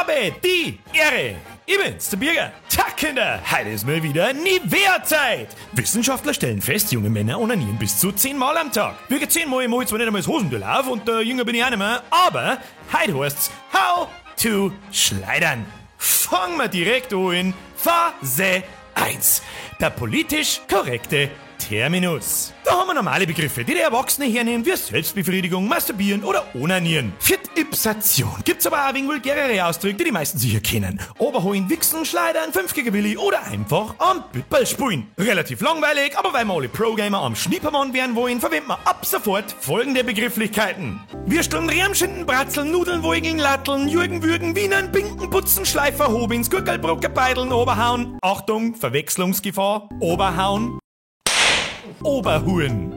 Habe die Ehre! Ich bin's, der Birger. Tag, Kinder! Heute ist mal wieder Nivea-Zeit! Wissenschaftler stellen fest, junge Männer onanieren bis zu 10 Mal am Tag. Wirklich 10 Mal, ich mach zwar nicht einmal das Hosentür auf und jünger bin ich auch nicht mehr, aber heute heißt's How to Schleidern. Fangen wir direkt an in Phase 1. Der politisch korrekte Terminus. Da haben wir normale Begriffe, die der Erwachsene hernehmen, wie Selbstbefriedigung, Masturbieren oder Onanieren. Für die Ipsation gibt's aber auch ein wenig vulgärere Ausdrücke, die die meisten sicher kennen. Oberholen, Wichsen, Schleidern, 5 gegen Willi oder einfach am Büppel spulen. Relativ langweilig, aber weil wir alle Pro-Gamer am Schniepermann werden wollen, verwenden wir ab sofort folgende Begrifflichkeiten. Würsteln, Rämschinden, Bratzeln, Nudeln, Woigeln, Latteln, Jürgen, Würgen, Wienern, Binken, Putzen, Schleifer, Hobins, Gurkelbrucker, Beideln, Oberhauen. Achtung, Verwechslungsgefahr, Oberhauen. Oberhuren.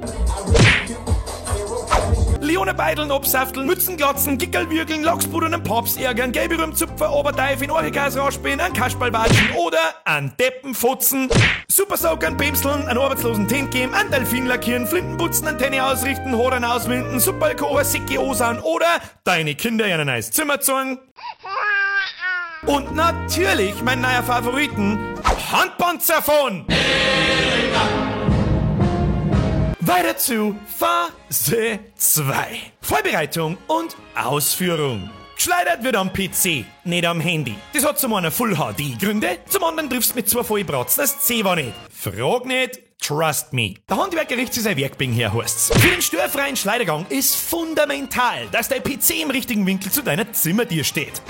Leone Beideln, Obsafteln, Mützenglotzen, Gickelwürgeln, Lochsbudern, einen Pops ärgern, gelbe Rühmzupfer, Oberteif, in Orikas rausspielen, an Kasperlwatschen oder an Deppenfutzen, Super Soakern, Bimseln, an arbeitslosen Tint geben, an Delfin lackieren, Flintenputzen, Antenne ausrichten, Hodern auswinden, Superalkohol, Sicke osauen oder deine Kinder in ein neues Zimmer zeigen. Und natürlich mein neuer Favoriten, Handpanzerfon! Weiter zu Phase 2. Vorbereitung und Ausführung. Geschleidert wird am PC, nicht am Handy. Das hat zum einen Full HD Gründe, zum anderen triffst mit zwei Vollbratzen das C war nicht. Frag nicht, trust me. Der Handwerker richtet sich sein Werkbing her, heißt's. Für den störfreien Schleidergang ist fundamental, dass dein PC im richtigen Winkel zu deiner Zimmertür steht.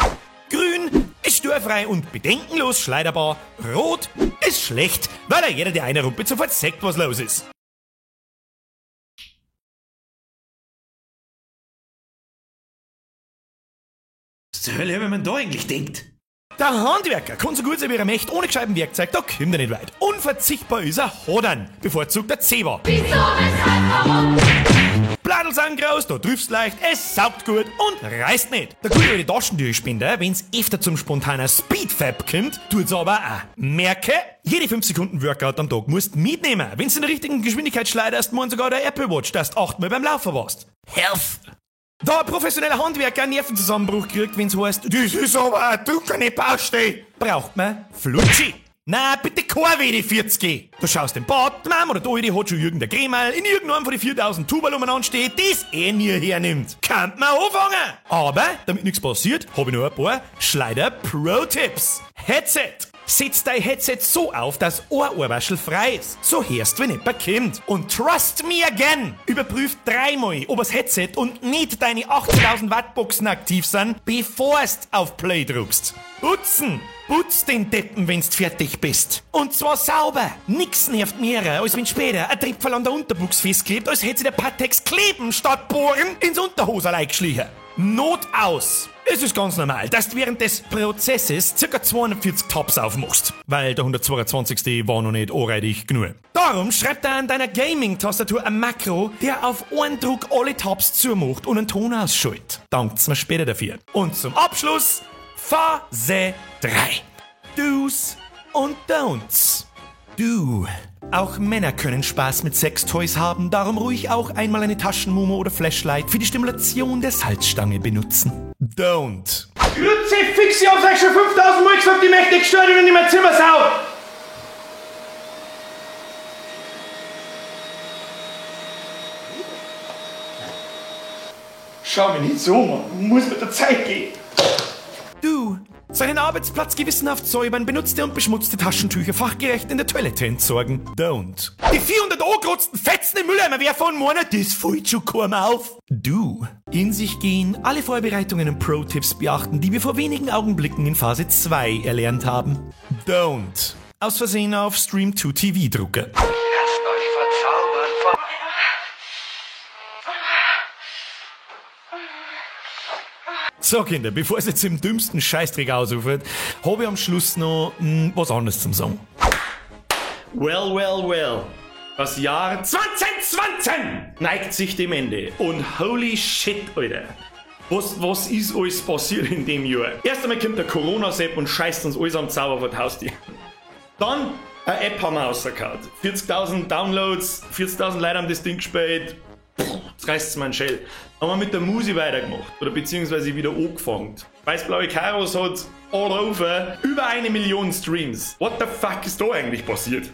Grün ist störfrei und bedenkenlos schleiderbar. Rot ist schlecht, weil er jeder, der einer rumpelt, sofort sagt, was los ist. Was zur Hölle, wenn man da eigentlich denkt? Der Handwerker kann so gut sein, wie er möchte, ohne gescheitem Werkzeug, da kommt er nicht weit. Unverzichtbar ist er Hodern, bevorzugt der Zewa. Wieso, weshalb, warum? Bladel sind groß, da triffst leicht, es saugt gut und reißt nicht. Der gute alte Taschentücherspender, wenn's öfter zum spontanen Speedfab kommt, tut's aber auch. Merke, jede 5 Sekunden Workout am Tag musst mitnehmen. Wenn's in der richtigen Geschwindigkeit schleiderst, meint sogar der Apple Watch, dass du 8-mal beim Laufen warst. Health! Da ein professioneller Handwerker einen Nervenzusammenbruch kriegt, wenn's heißt, das ist aber eine trockene Baustelle, braucht man Flutschi. Na, bitte kein WD-40. Du schaust im Bad, die Mama oder die Alte hat schon irgendein Cremal in irgendeinem von den 4000 Tuberl umeinander steht, das eh nie hernimmt. Kann man anfangen. Aber, damit nichts passiert, hab ich noch ein paar Schleider-Pro-Tipps. Headset. Setz dein Headset so auf, dass Ohrwaschel frei ist. So hörst, wenn jemand kommt. Und trust me again! Überprüf dreimal, ob das Headset und nicht deine 18.000 Watt Boxen aktiv sind, bevor du auf Play drückst. Putzen! Putz den Deppen, wenn's fertig bist. Und zwar sauber. Nix nervt mehr, als wenn später ein Tripfel an der Unterbuchs festklebt, als hätte sich der Patex kleben statt bohren ins Unterhoserlei geschlichen. Not aus. Es ist ganz normal, dass du während des Prozesses circa 240 Tabs aufmachst, weil der 122. war noch nicht anreidig genug. Darum schreib da an deiner Gaming-Tastatur ein Makro, der auf einen Druck alle Tabs zumacht und einen Ton ausschaltet. Dankt's mir später dafür. Und zum Abschluss Phase 3. Do's und Don'ts. Du. Auch Männer können Spaß mit Sextoys haben, darum ruhig auch einmal eine Taschenmume oder Flashlight für die Stimulation der Salzstange benutzen. Don't. Kruzifix, ich hab's euch schon 5000 Mal gesagt, ich möchte nicht gestört werden in mein Zimmer sau. Schau mich nicht so, Mann. Muss mit der Zeit gehen. Du. Seinen Arbeitsplatz gewissenhaft säubern, benutzte und beschmutzte Taschentücher fachgerecht in der Toilette entsorgen. Don't. Die 400 angerotzten Fetzen im Mülleimer werfen und meinen, das fällt schon kaum auf. Du. In sich gehen, alle Vorbereitungen und Pro-Tipps beachten, die wir vor wenigen Augenblicken in Phase 2 erlernt haben. Don't. Aus Versehen auf Stream 2 TV drucken. Lasst euch verzaubern von... So Kinder, bevor es jetzt im dümmsten Scheißdreck ausufert, hab ich am Schluss noch was anderes zum Sagen. Well, well, well. Das Jahr 2020 neigt sich dem Ende. Und holy shit, Alter. Was ist alles passiert in dem Jahr? Erst einmal kommt der Corona-Sepp und scheißt uns alles am Zauber vor die Haustür. Dann eine App haben wir rausgehauen. 40.000 Downloads, 40.000 Leute haben das Ding gespielt. Jetzt reißt's mir einen Schell. Haben wir mit der Musi weitergemacht. Oder beziehungsweise wieder angefangen. Weißblaue Karos hat all over über 1 Million Streams. What the fuck ist da eigentlich passiert?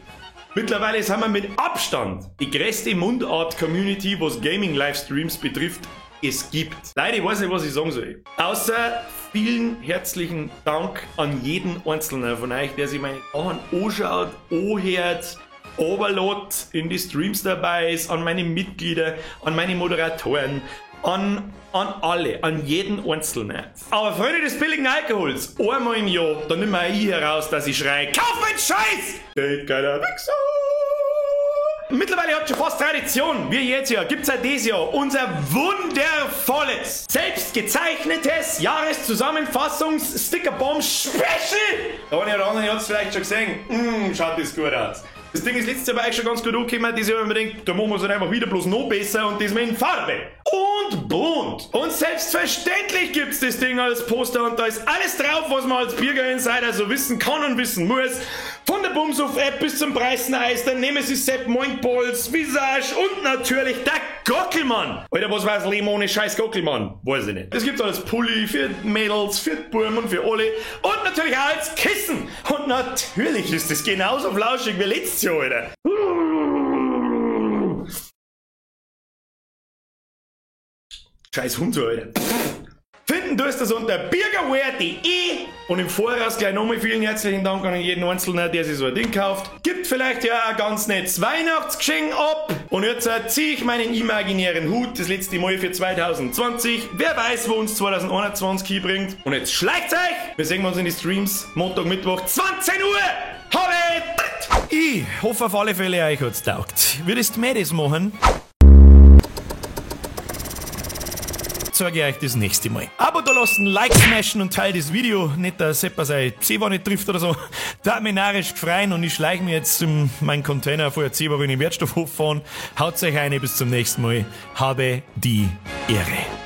Mittlerweile sind wir mit Abstand die größte Mundart-Community, was Gaming-Livestreams betrifft, es gibt. Leider, ich weiß nicht, was ich sagen soll. Außer vielen herzlichen Dank an jeden Einzelnen von euch, der sich meine Sachen anschaut, anhört, runterlädt, in die Streams dabei ist, an meine Mitglieder, an meine Moderatoren, an alle, an jeden Einzelnen. Aber Freunde des billigen Alkohols, einmal im Jahr, da nimm mal ich heraus, dass ich schrei, kauf meinen Scheiß! Geht geiler Wichser! Mittlerweile hat schon fast Tradition, wie jetzt Jahr, gibt's auch dieses Jahr unser wundervolles, selbstgezeichnetes Jahreszusammenfassungs-Stickerbomb-Special! Der eine oder andere hat's vielleicht schon gesehen. Schaut das gut aus. Das Ding ist letztes Jahr aber eigentlich schon ganz gut angekommen, dieses Jahr, wenn man denkt, da machen wir es halt einfach wieder bloß noch besser und das mit in Farbe. Und bunt. Und selbstverständlich gibt's das Ding als Poster und da ist alles drauf, was man als Birger Insider so wissen kann und wissen muss. Von der Bumsuff-App bis zum Preiseneis, der Nemesis Sepp, Moinkballs, Visage und natürlich der Gockelmann. Alter, was war's Leben ohne scheiß Gockelmann? Weiß ich nicht. Das gibt's als Pulli für Mädels, für Burm und für alle. Und natürlich auch als Kissen. Und natürlich ist das genauso flauschig wie letztes Jahr, Alter. Scheiß Hund, Alter. Finden tust du das unter birgerwear.de und im Voraus gleich nochmal vielen herzlichen Dank an jeden Einzelnen, der sich so ein Ding kauft. Gibt vielleicht ja auch ganz nettes Weihnachtsgeschenk ab. Und jetzt ziehe ich meinen imaginären Hut das letzte Mal für 2020. Wer weiß, wo uns 2021 hinbringt. Und jetzt schleicht euch! Wir sehen uns in die Streams Montag, Mittwoch, 20 Uhr! Habe tritt! Ich hoffe auf alle Fälle, euch hat's taugt. Würdest du mehr das machen? Zeige ich euch das nächste Mal. Abo da lassen, Like smashen und teil das Video. Nicht, dass Seppa sein Zewa nicht trifft oder so. Da hat mich narrisch gefreut und ich schleiche mir jetzt in meinen Container vorher Zewa in den Wertstoffhof fahren. Haut euch eine, bis zum nächsten Mal. Habe die Ehre.